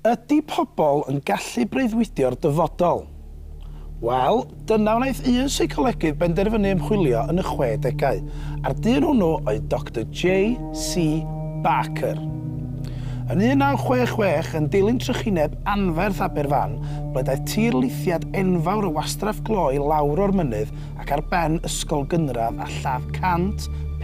Ydy pobl yn gallu breuddwydio'r dyfodol? Wel, dyna wnaeth un seicolegydd benderfynu ymchwilio yn y chwedegau, a'r dyn hwnnw oedd Doctor J.C. Barker. Yn 1966, yn dilyn trychineb anferth Aberfan, ble daeth tirlithiad enfawr o wastraff glo i lawr o'r mynydd ac ar ben ysgol gynradd a lladd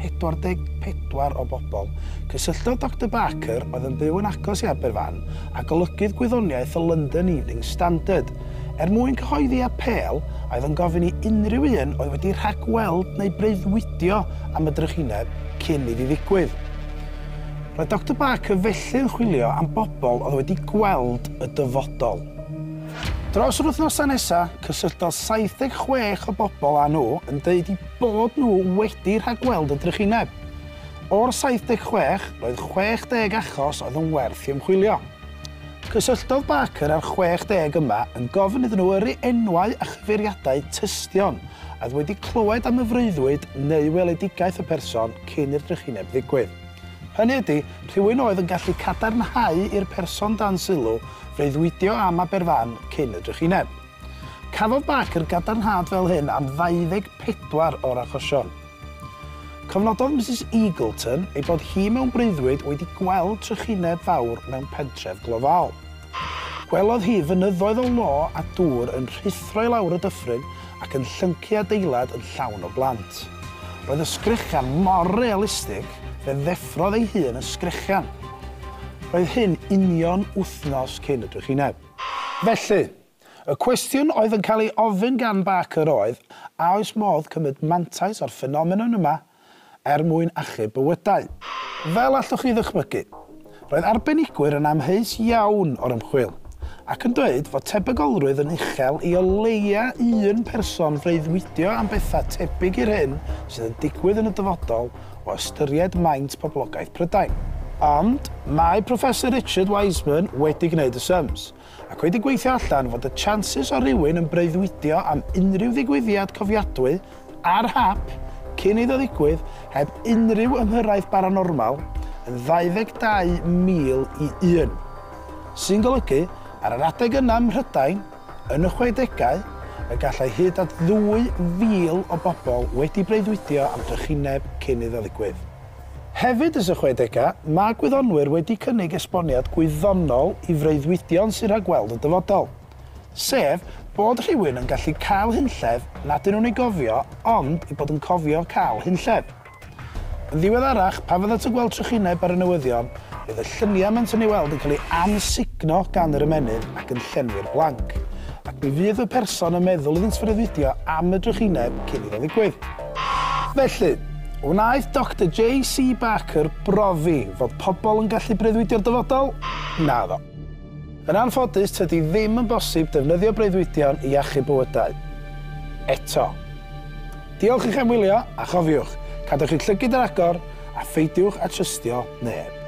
144 o bobl, cysylltodd Doctor Barker, oedd yn byw yn agos i Aberfan, â golygydd gwyddoniaeth y London Evening Standard, er mwyn cyhoeddi apêl a oedd yn gofyn i unrhyw un oedd wedi rhagweld neu breuddwydio am y drychineb cyn iddi ddigwydd. Roedd Doctor Barker felly yn chwilio am bobl oedd wedi gweld y dyfodol. Dros yr wythnosau nesaf, cysylltodd 76 o bobl â nhw yn dweud eu bod nhw wedi rhagweld y drychineb. O'r 76, roedd 60 achos oedd yn werth i ymchwilio. Cysylltodd Barker â'r 60 yma yn gofyn iddyn nhw yrru enwau a chyfeiriadau tystion a oedd wedi clywed am y freuddwyd neu weledigaeth y person cyn i'r drychineb ddigwydd. Hynny ydi, rhywun oedd yn gallu cadarnhau i'r person dan sylw freuddwydio am Aberfan cyn y drychineb. Cafodd Barker gadarnhad fel hyn am 24 o'r achosion. Cofnododd Misus Eagleton ei bod hi mewn breuddwyd wedi gweld trychineb fawr mewn pentref glofaol. Gwelodd hi fynyddoedd o lo a dŵr yn rhuthro i lawr y dyffryn ac yn llyncu adeilad yn llawn o blant. Roedd y sgrechian mor realistig, fe ddeffrodd ei hun yn sgrechian. Roedd hyn union wythnos cyn y drychineb. Felly, y cwestiwn oedd yn cael ei ofyn gan Barker oedd, a oes modd cymryd mantais o'r ffenomenon yma er mwyn achub bywydau? Fel allwch chi ddychmygu, roedd arbenigwyr yn amheus iawn o'r ymchwil, ac yn dweud fod tebygolrwydd yn uchel i o leia un person freuddwydio am bethau tebyg i'r hyn sydd yn digwydd yn y dyfodol o ystyried maint poblogaeth Prydain. Ond mae Professor Richard Wiseman wedi gwneud y sums, ac wedi gweithio allan fod y chances o rywun yn breuddwydio am unrhyw ddigwyddiad cofiadwy ar hap cyn iddo ddigwydd heb unrhyw ymhyrraeth baranormal yn 22,000 i 1. Sy'n golygu, ar yr adeg yna ym Mhrydain, yn y chwedegau, y gallai hyd at 2,000 o bobl wedi breuddwydio am drychineb cyn iddo ddigwydd. Hefyd ers y chwedegau, mae gwyddonwyr wedi cynnig esboniad gwyddonol i freuddwydion sy'n rhagweld y dyfodol. Sef, bod rhywun yn gallu cael hunllef nad ydyn nhw'n ei gofio, ond eu bod yn cofio cael hunllef. Yn ddiweddarach, pan fyddant yn gweld trychineb ar y newyddion, bydd y lluniau maent yn ei weld yn cael ei amsugno gan yr ymennydd ac yn llenwi'r blanc. Ac mi fydd y person yn meddwl iddynt freuddwydio am y drychineb cyn iddo ddigwydd. Felly, wnaeth Doctor J.C. Barker brofi fod pobl yn gallu breuddwydio'r dyfodol? Naddo. Yn anffodus, tydi ddim yn bosib defnyddio breuddwydion i achub bywydau. Eto. Diolch i chi am wylio, a chofiwch, cadwch eich llygid ar agor, a pheidiwch â trystio neb.